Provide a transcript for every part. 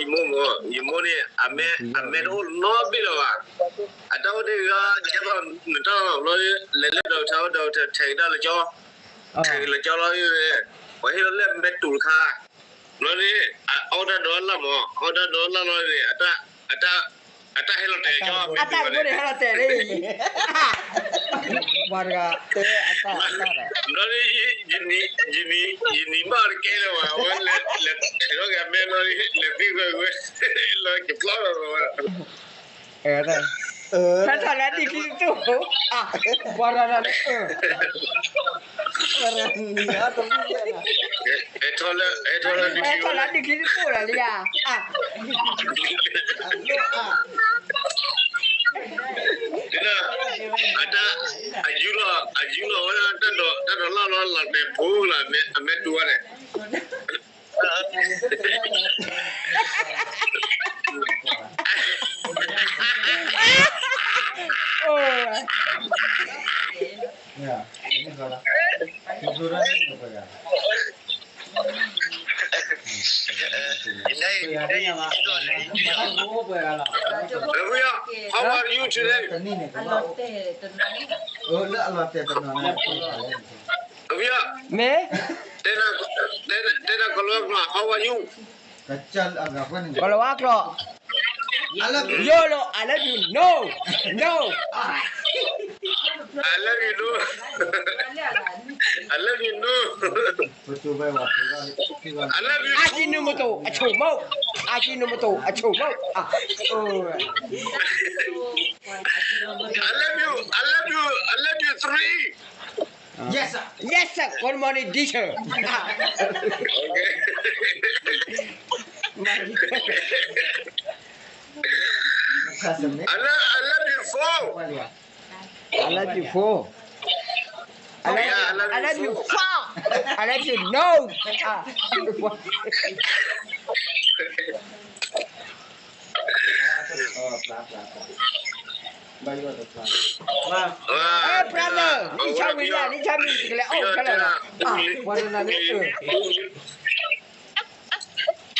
ယမိၢ်မ့ၢ် ယမိၢ်န့ၣ် အမဲ အမဲတအိၣ်နီတဘ့ၣ်လၢၤဘၣ်. အတၢ်အိၣ်တ့ၢ်ဂ့ၤ ကဲသိးနတၢ်လီၤဘျီ လဲၤလၢဒီးထၢအိၣ်ဒီးထၢ ထဲးကဒါလၢကၠီ ထဲးလၢကၠီလီၤ ပှၤဟ့ၣ်လီၤလၢမဲတူၤတခါ ဘျီန့ၣ် အီၣ်တၢ်ဒီးလၢ်မး အီၣ်တၢ်ဒီးလၢ်လီၤန့ၣ် အတၢ် အတၢ်ဟဲလီၤတဲာ်ကၠီ အတၢ်ကဘိန့ၣ်ဟဲလီၤတဲာ်လံ ပှၤတဂၤတဲအတၢ်အတၢ်ဒီး ဘျီန့ၣ် ယနံၤ ယနံၤဘၣ်တကဲလၢၤဘၣ် အဝဲလဲၤ လဲၤထံၣ်ထီၣ်က့ၤအမဲဘျီန့ၣ် လဲၤသံကွံာ်ဝဲ လီၤယဖျီလီၤလီၤ ဟဲထီၣ်လၢဒံၣ်ခံတသိး ပှၤတဂၤန့ၣ် ဟဲထီၣ်လၢ ဟဲထီၣ်လၢဒံၣ်ခံ ဟဲထီၣ်လၢဒံၣ်ခံတသိးလီၤလံဧါ ဒ်န့ၣ် အတၢ် အယူၢ်လီၤ အယူၢ်လီၤဝဲဒၣ်တၢ်ဒိး တၢ်ဒိးလၢ်လီၤလီၤတဲာ်ဖိလၢ အမဲတူၤဝဲန့ၣ် How are you today? မ့ၢ် တဲဒၣ်ကလီၤဝါကျိာ် how are you? ကလီၤဝါကျိာ် ယိလီၤ I love you no no I love you no I love you no I love you အကံနူမတိၤအဆိမိၣ် အကံနူမတိၤအဆိမိၣ် I love you I love you I love you three Yes sir. Yes sir. Good morning teacher. Okay. I love, I love you four. I love you four. I love, yeah, I love, I love you four. I love you no. Ah. Hey brother, နဆါဝံၤလံ နဆါမံၤတကလဲၤအိၣ်ခဲလၢာ်လီၤ. ပှၤတနၤန့ၣ်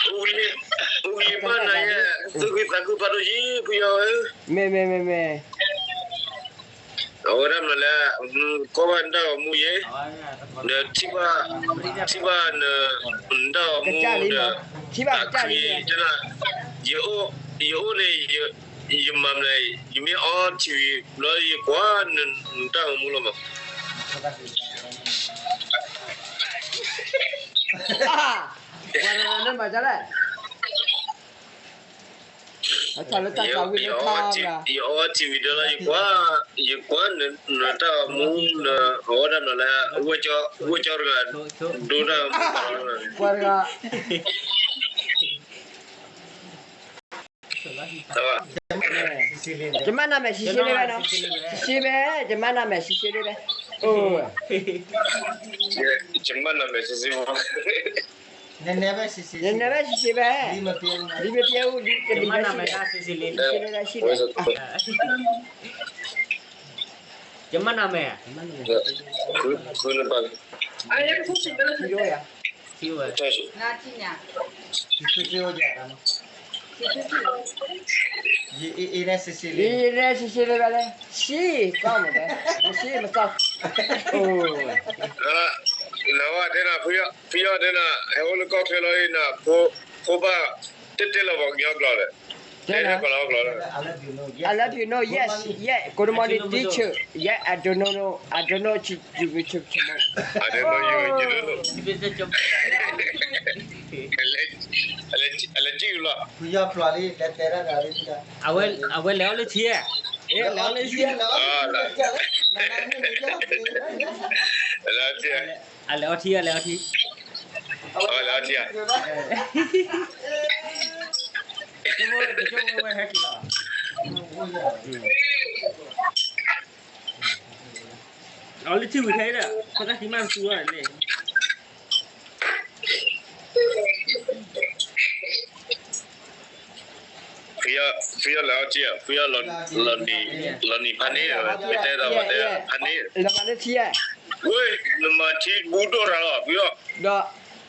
အူလံဘၣ်နၤယဲ သူၣ်ခုသးခုဖးဒိၣ်ယံၤ ဖုယီၤဧၢ. မ့ၢ်မ့ၢ်မ့ၢ်မ့ၢ် အဝဲဒၣ်မနုၤလဲၣ် ကီၢ်ဘၣ်နတၢ်ဂီၤမူယဲ ဒီးထံၣ်ဘၣ် ထံၣ်ဘၣ်န နတၢ်ဂီၤမူဒီး အချံ ယအိၣ်န့ၣ် ယမၤမနုၤလဲၣ် ယမ့ၢ်အီထံဝံၤဘျီ ယကွၢ်နတၢ်ဂီၤမူလီၤမး ပှၤတဂၤန့ၣ်မၤဒ်လဲၣ် အတၢ်လၢတၢ်ကဝံၣ်လၢထါဘၣ် ယအီထံဝံၤဒီးလီၤ ယကွၢ် ယကွၢ်နတၢ်ဂီၤမူလၢ အဝဲဒၣ်မနုၤလဲၣ် ဝဲၢ်ကၠီတဂၤ ဒိတၢ်ဂီၤမူ ပှၤတဂၤ ယမ့ၢ်နမဲာ်ရှဲရှဲလၢဘဲနီၤ ရှဲရှဲဘဲ ယမ့ၢ်နမဲာ်ရှဲရှဲလၢဘဲ ယမ့ၢ်နမဲာ်ရှဲရှဲဘဲ လံမ့ၢ်ပျဲအူ လံတလံၤဘဲရှဲ ရှဲရှဲလၢဘဲရှဲ ယမ့ၢ်နမဲာ် ယ ယလဲၤရှဲရှဲလၢဘဲလဲၣ် ရှဲ ကီၢ်မးဘဲ ရှဲမကီၢ် အိၣ် လၢဝဲတဲနၤ ဖုယီၢ်တဲနၤ ဟဲအိၣ်လၢကီၢ်ချၢလီၤအံၤနၤ ဖိဘၣ် တဲတဲလီၤပှၤကညီကျိာ်လဲၣ် တဲနၤ တဲကီၢ်လီၤကျိာ်လဲၣ် I love you no yes yes good morning teacher yes I don't know no I don't know you I don't know you အလဲၤကံၢ်လီၤ အဝဲလဲၤအီၣ်လၢထံဧါ လဲၤအီၣ်လၢထံဧါ လဲၤအီၣ်ထံဧါ လဲၤအီၣ်ထံဧါ အီၣ်လၢထံဝံၤထဲဒီး ဖိသၣ်ခံမးတသူဘၣ်န့ၣ် ဖုယီၢ်လဲၤအီၣ်ထံဧါ ဖုယီၢ် လီၤနံၤဖးန့ၣ် မ့ၢ်တဲဒီးဝဲတဲဖးန့ၣ် လီၤမၤလၢထံဧါ ဝ့ၢ် နမၤထံဘူၣ်ဒိၣ်တၢ်လီၤ ဖုယီၢ် ဒီး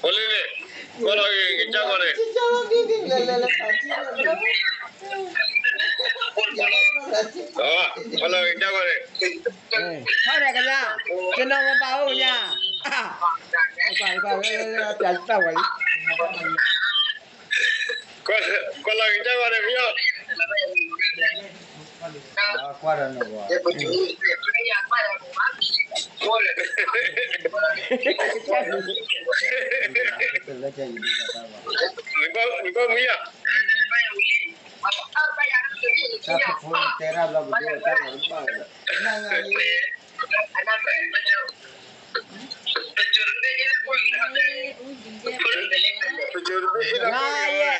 အိၣ်လံန့ၣ်, ကွၢ်လီၤဂ့ၤကစၢ်ဂီၤန့ၣ်, ကွၢ်လီၤဂ့ၤကစၢ်ဂီၤန့ၣ်, ဟဲဒီးကညါ, ကနီၤမပာ်အိၣ်ကညါ, ကွၢ်လီၤဂ့ၤကစၢ်ဂီၤန့ၣ်, ကွၢ်လီၤဂ့ၤကစၢ်ဂီၤန့ၣ်, ကွၢ်ဒီးနဂီၢ်, နကွၢ်မံယၤ, တၢ်ဖိတဲတၢ်ဘျီပဒိၣ်တၢ်လီၤတဘၣ်ဒီး, နယဲ,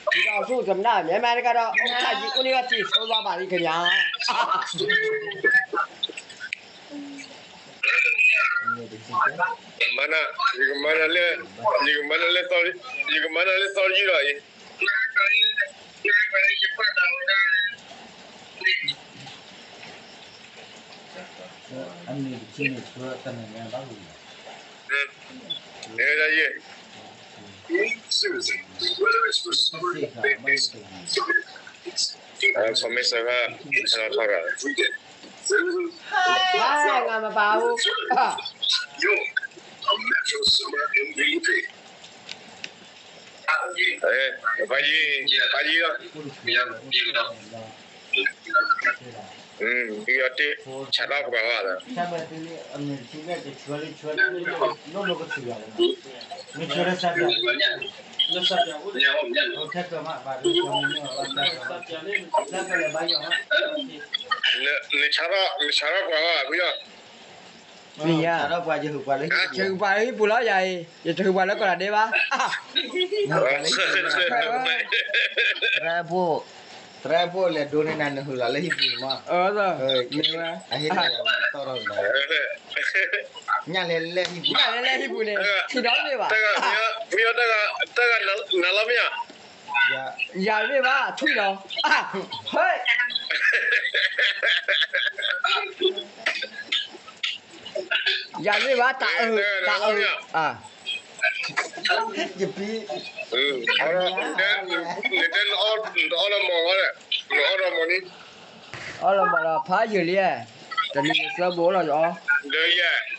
ဒီးဆူၣ်သမနၢ် မ့ၢ်မၤတကဒီး အိၣ်ခါယံၤ အိၣ်န့ၢ်ဝဲတံၤဆိဘၣ်ဘၣ်လံကညါ, မနၤ, ယကမၤနၤလၢ, ယကမၤနၤလၢသီ, ယကမၤနၤလၢသီယုၢ်လီၤအံၤ, အမ့ၢ်တဆံန့ၣ် ဆှၢတနံၤညါဘၣ်ဝံၤလီၤ, ဆီမ့ၢ်စၢၤခါ, ဟဲလီၤထီၣ်ရၣ်, ဟါ, ငါမပာ်ဘူး, ပာ်ယံၤ, ပာ်ယံၤလီၤ, ဒုးအီၤတ့ၢ်, ဆးထီၣ်ပှၤဟီဒီး နဆါထီၣ်, နဆါထီၣ်ပှၤဘၣ်ဖုယီၢ်, မ့ၢ်ယၤ, ယဟုးပှၤလၢဟံၣ်ပူၤလီၤယၤအံၤ, ယတဟုးပှၤလၢကီၢ်တၢ်ဒဲးဘၣ်, သရၣ်ဖိ, သရၣ်ဖိလဲၤဒိးန့ၢ်နၤ နဟုးလီၤလၢဟံၣ်ပူၤန့ၣ်မး, အဟ့ၣ်လီၤယၤတီၢ်ထီၣ်ကဒီး, ညၣ်လဲၤလဲၤဟံၣ်ပူၤ, ညၣ်လဲၤလဲၤဟံၣ်ပူၤန့ၣ် ထံၣ်ဒီးမ့ၢ်ဘၣ်, မ့ၢ်ယီၢ်တၢ်ဂၤ, တၢ်ဂၤနၤလီၤမ့ၢ်ဧါ, ယၤမ့ၢ်ဘၣ် ထွံၣ်လီၤ, ဟဲ ယၤမ့ၢ်ဘၣ် တၢ်အုး, တၢ်အုး, ယပံ, နတဲနအီၣ်, နတအီၣ်လီၤမီၢ်ဝဲ, နအီၣ်လီၤမီၢ်န့ၣ်, အီၣ်လီၤမီၢ်ဒီးဖးယုာ်လံ, တနံၤသၢဘိလီၤယအီၣ်, ဒီး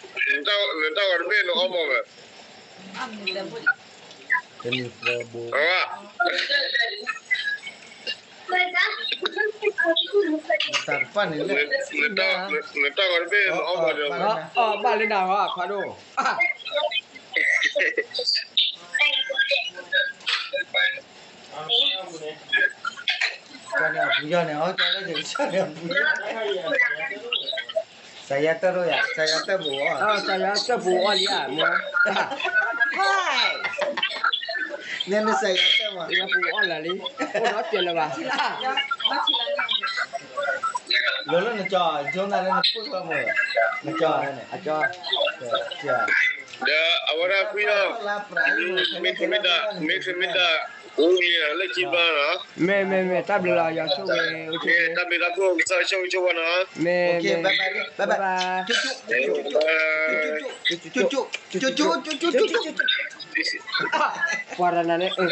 ယဲ, နတၢ်ဂီၤတဘ့ၣ်နအီၣ်မီၢ်ဝဲ, တနံၤသၢဘိ တၢ်တပၣ်န့ၣ်လၢ, နတၢ်ဂီၤတဘ့ၣ်နအီၣ်မီၢ်ဒီး, အီၣ်ဘၣ်လၢနၤဂီၢ် ဖးဒိၣ်, ကန့ၣ်အပူၤယီၢ်န့ၣ် အီၣ်ကၢ်လၢယကဆၢန့ၣ်အပူၤယီၢ်, စးယၤတၢ်ရိၣ်ယၤ စးယၤတၢ်ပူၤအီၣ်, စးယၤတၢ်ပူၤအီၣ်လံဧါ, မ့ၢ်, နစးယၤတၢ်မး ယပူၤအီၣ်လၢာ်လံ, အိၣ်ဒီးတဲလၢၤဘၣ်, လီၤလၢနကၠီ, ယိနၤလၢနပူၤလီၤမး, နကၠီ, အကၠီ, ကၠီ ဒီးအဝဲဒၣ်ကွံာ်အီၤ, မ့ၢ်မ့ၢ်ဒၣ်, မ့ၢ်မ့ၢ်ဒၣ်, အိၣ်လံလၢကံဘၣ်နီၤ, မ့ၢ်မ့ၢ်မ့ၢ် တၢ်ဘျုးလီၤ ယွၤဆိၣ်ဂ့ၤ, တၢ်ဘျုးတၢ်ဖှိၣ်ကစၢ်ဆိၣ်ဂ့ၤဆိၣ်ဝါနီၤ, မ့ၢ်မ့ၢ်, ဘၣ်ဘၣ်, ပှၤတနၤန့ၣ်, မၤ, ပ့ၤလံန့ၣ်,